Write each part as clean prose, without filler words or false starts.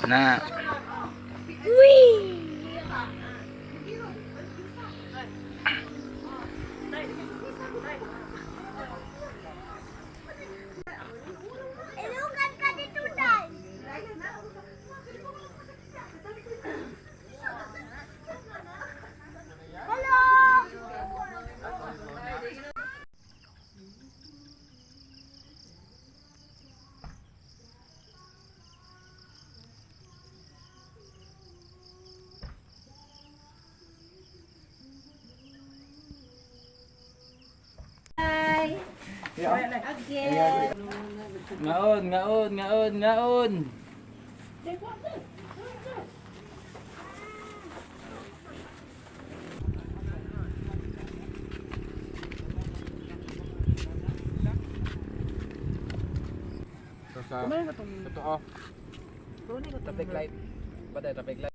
Na. Whee! Ilugan ka dito, Day. Hello! Again. Ngaon, ngaon, ngaon, ngaon. Sa totoo. Traffic light. Batay traffic light.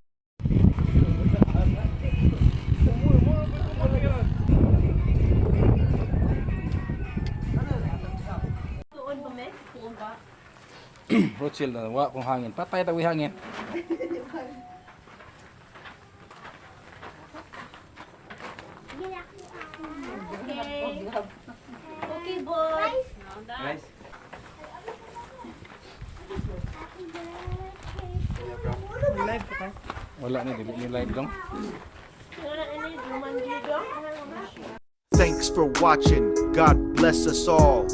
Tuon ba, me? Tuon ba? Rothschild na wa kung hangin. Patay tawi hangin. Okay. Okay, boys. Guys. Wala ni, dili ni live dong. Thanks for watching. God bless us all.